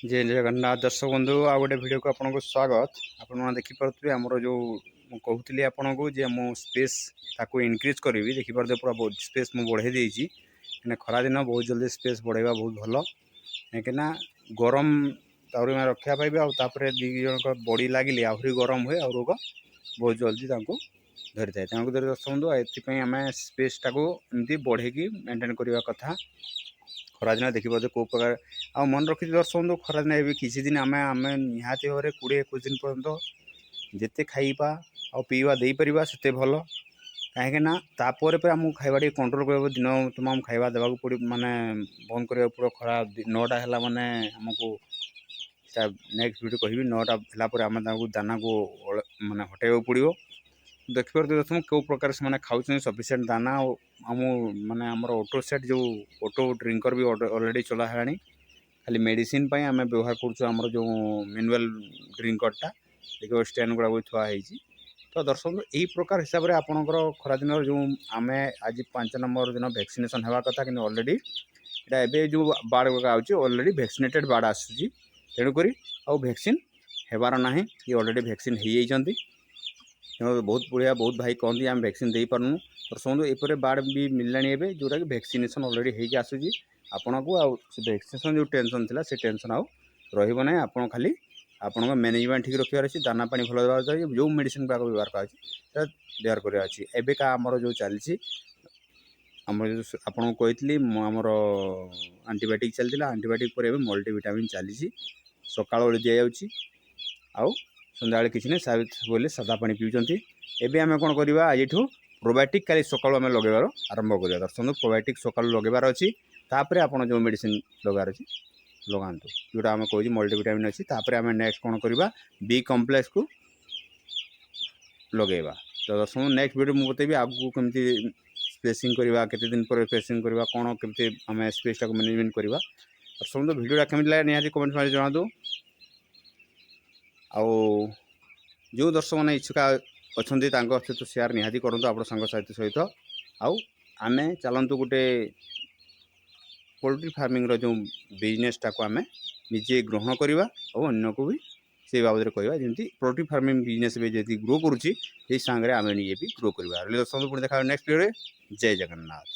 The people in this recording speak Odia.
ଜୟ ଜଗନ୍ନାଥ ଦର୍ଶକ ବନ୍ଧୁ, ଆଉ ଗୋଟେ ଭିଡ଼ିଓକୁ ଆପଣଙ୍କୁ ସ୍ୱାଗତ। ଆପଣମାନେ ଦେଖିପାରୁଥିବେ, ଆମର ଯେଉଁ ମୁଁ କହୁଥିଲି ଆପଣଙ୍କୁ ଯେ ମୁଁ ସ୍ପେସ୍ ତାକୁ ଇନକ୍ରିଜ୍ କରିବି, ଦେଖିପାରୁଥିବେ, ପୁରା ସ୍ପେସ୍ ମୁଁ ବଢ଼େଇ ଦେଇଛି। କାହିଁକିନା ଖରାଦିନ ବହୁତ ଜଲ୍ଦି ସ୍ପେସ୍ ବଢ଼େଇବା ବହୁତ ଭଲ, କାହିଁକିନା ଗରମ ତାହୁରି ମାନେ ରକ୍ଷା ପାଇବେ। ଆଉ ତାପରେ ଦୁଇ ଜଣଙ୍କ ବଡ଼ି ଲାଗିଲେ ଆହୁରି ଗରମ ହୁଏ ଆଉ ରୋଗ ବହୁତ ଜଲ୍ଦି ତାଙ୍କୁ ଧରିଥାଏ। ତେଣୁକରି ଦର୍ଶକ ବନ୍ଧୁ, ଏଥିପାଇଁ ଆମେ ସ୍ପେସ୍ଟାକୁ ଏମିତି ବଢ଼େଇକି ମେଣ୍ଟେନ୍ କରିବା କଥା। ଖରାଦିନ ଦେଖିପାରୁଥିବେ କେଉଁ ପ୍ରକାର। ଆଉ ମନେ ରଖିଥିବେ ଦର୍ଶକ ବନ୍ଧୁ, ଖରାଦିନ ଏବେ କିଛି ଦିନ ଆମେ ନିହାତି ଭାବରେ 20-21 ଦିନ ପର୍ଯ୍ୟନ୍ତ ଯେତେ ଖାଇବା ଆଉ ପିଇବା ଦେଇପାରିବା, ସେତେ ଭଲ। କାହିଁକିନା ତାପରେ ପରେ ଆମକୁ ଖାଇବା ଟିକେ କଣ୍ଟ୍ରୋଲ୍ କରିବାକୁ, ଦିନ ତମାମ ଖାଇବା ଦେବାକୁ ପଡ଼ିବ, ମାନେ ବନ୍ଦ କରିବାକୁ ପଡ଼ିବ। ଖରା 9ଟା ହେଲା ମାନେ ଆମକୁ ସେଟା ନେକ୍ସଟ ଭିଡ଼ିଓ କହିବି। 9ଟା ହେଲା ପରେ ଆମେ ତାଙ୍କୁ ଦାନାକୁ ମାନେ ହଟାଇବାକୁ ପଡ଼ିବ। ଦେଖିପାରୁଥିବେ ଦର୍ଶକ, କେଉଁ ପ୍ରକାର ସେମାନେ ଖାଉଛନ୍ତି ସଫିସିଏଣ୍ଟ ଦାନା। ଆଉ ଆମ ମାନେ ଆମର ଅଟୋ ସେଟ୍, ଯେଉଁ ଅଟୋ ଡ୍ରିଙ୍କର୍ ବି ଅଲରେଡ଼ି ଚଲା ହେଲାଣି। ଖାଲି ମେଡ଼ିସିନ ପାଇଁ ଆମେ ବ୍ୟବହାର କରୁଛୁ ଆମର ଯେଉଁ ମ୍ୟାନୁଆଲ୍ ଡ୍ରିଙ୍କର୍ଟା। ଦେଖିବ, ଷ୍ଟାଣ୍ଡ ଗୁଡ଼ାକ ବି ଥୁଆ ହେଇଛି। ତ ଦର୍ଶକ, ଏଇ ପ୍ରକାର ହିସାବରେ ଆପଣଙ୍କର ଖରାଦିନର ଯେଉଁ ଆମେ ଆଜି 5 ନମ୍ବର ଦିନ ଭ୍ୟାକ୍ସିନେସନ୍ ହେବା କଥା, କିନ୍ତୁ ଅଲରେଡ଼ି ଏଇଟା ଏବେ ଯେଉଁ ବାର୍ଡ଼ ଗୁଡ଼ାକ ଆଉଛି, ଅଲରେଡ଼ି ଭ୍ୟାକ୍ସିନେଟେଡ଼ ବାର୍ଡ଼ ଆସୁଛି। ତେଣୁକରି ଆଉ ଭ୍ୟାକ୍ସିନ୍ ହେବାର ନାହିଁ କି, ଅଲରେଡ଼ି ଭ୍ୟାକ୍ସିନ୍ ହେଇଯାଇଛନ୍ତି। ତେଣୁ ବହୁତ ବଢ଼ିଆ। ବହୁତ ଭାଇ କହନ୍ତି, ଆମେ ଭ୍ୟାକ୍ସିନ୍ ଦେଇପାରୁନୁ। ଦର୍ଶକ ବନ୍ଧୁ, ଏପରି ବାର୍ଡ଼ ବି ମିଳିଲାଣି ଏବେ, ଯେଉଁଟାକି ଭ୍ୟାକ୍ସିନେସନ୍ ଅଲରେଡ଼ି ହେଇକି ଆସୁଛି ଆପଣଙ୍କୁ। ଆଉ ସେ ଭ୍ୟାକ୍ସିନେସନ୍ ଯେଉଁ ଟେନସନ୍ ଥିଲା, ସେ ଟେନସନ୍ ଆଉ ରହିବ ନାହିଁ। ଆପଣ ଖାଲି ଆପଣଙ୍କ ମ୍ୟାନେଜମେଣ୍ଟ ଠିକ୍ ରଖିବାର ଅଛି, ଦାନା ପାଣି ଭଲ ଦେବାର ଅଛି, ଯେଉଁ ମେଡ଼ିସିନ୍ ଗୁଡ଼ାକ ବ୍ୟବହାର କରାଯାଉଛି ସେଟା ବ୍ୟବହାର କରିବାର ଅଛି। ଏବେକା ଆମର ଯେଉଁ ଚାଲିଛି, ଆମର ଯେଉଁ ଆପଣଙ୍କୁ କହିଥିଲି ମୁଁ, ଆମର ଆଣ୍ଟିବାୟୋଟିକ୍ ଚାଲିଥିଲା। ଆଣ୍ଟିବାୟୋଟିକ୍ ପରେ ଏବେ ମଲ୍ଟିଭିଟାମିନ୍ ଚାଲିଛି। ସକାଳ ବେଳେ ଦିଆଯାଉଛି ଆଉ ସନ୍ଧ୍ୟାବେଳେ କିଛି ନାହିଁ ବୋଲି ସାଦା ପାଣି ପିଉଛନ୍ତି। ଏବେ ଆମେ କ'ଣ କରିବା? ଆଜିଠୁ ପ୍ରୋବାୟୋଟିକ୍ କାଲି ସକାଳୁ ଆମେ ଲଗାଇବାର ଆରମ୍ଭ କରିବା। ଦର୍ଶକ, ପ୍ରୋବାୟୋଟିକ୍ ସକାଳୁ ଲଗାଇବାର ଅଛି। ତାପରେ ଆପଣ ଯେଉଁ ମେଡ଼ିସିନ୍ ଲଗାଇବାର ଅଛି ଲଗାନ୍ତୁ, ଯେଉଁଟା ଆମେ କହୁଛି ମଲ୍ଟିଭିଟାମିନ୍ ଅଛି। ତାପରେ ଆମେ ନେକ୍ସଟ କ'ଣ କରିବା? ବି କମ୍ପ୍ଲେକ୍ସକୁ ଲଗାଇବା। ତ ଦର୍ଶକ, ନେକ୍ସଟ ଭିଡ଼ିଓ ମୁଁ ବତେଇବି ଆଗକୁ କେମିତି ସ୍ପେସିଂ କରିବା, କେତେ ଦିନ ପରେ ସ୍ପେସିଂ କରିବା, କ'ଣ କେମିତି ଆମେ ସ୍ପେସ୍ଟାକୁ ମ୍ୟାନେଜମେଣ୍ଟ କରିବା। ଦର୍ଶକ, ଭିଡ଼ିଓଟା କେମିତି ଲାଗେ ନିହାତି କମେଣ୍ଟ ମାରି ଜଣାନ୍ତୁ। ଆଉ ଯେଉଁ ଦର୍ଶକମାନେ ଇଚ୍ଛୁକ ଅଛନ୍ତି, ତାଙ୍କ ସହିତ ସେୟାର ନିହାତି କରନ୍ତୁ ଆପଣ ସାଙ୍ଗସାଥି ସହିତ। ଆଉ ଆମେ ଚାଲନ୍ତୁ, ଗୋଟେ ପୋଲଟ୍ରି ଫାର୍ମିଂର ଯେଉଁ ବିଜନେସଟାକୁ ଆମେ ନିଜେ ଗ୍ରହଣ କରିବା ଆଉ ଅନ୍ୟକୁ ବି ସେଇ ବାବଦରେ କହିବା, ଯେମିତି ପୋଲଟ୍ରି ଫାର୍ମିଂ ବିଜନେସ୍ ଏବେ ଯଦି ଗ୍ରୋ କରୁଛି, ସେଇ ସାଙ୍ଗରେ ଆମେ ନିଜେ ବି ଗ୍ରୋ କରିବା। ଦର୍ଶକ, ପୁଣି ଦେଖା ନେକ୍ସଟ ଭିଡ଼ିଓରେ। ଜୟ ଜଗନ୍ନାଥ।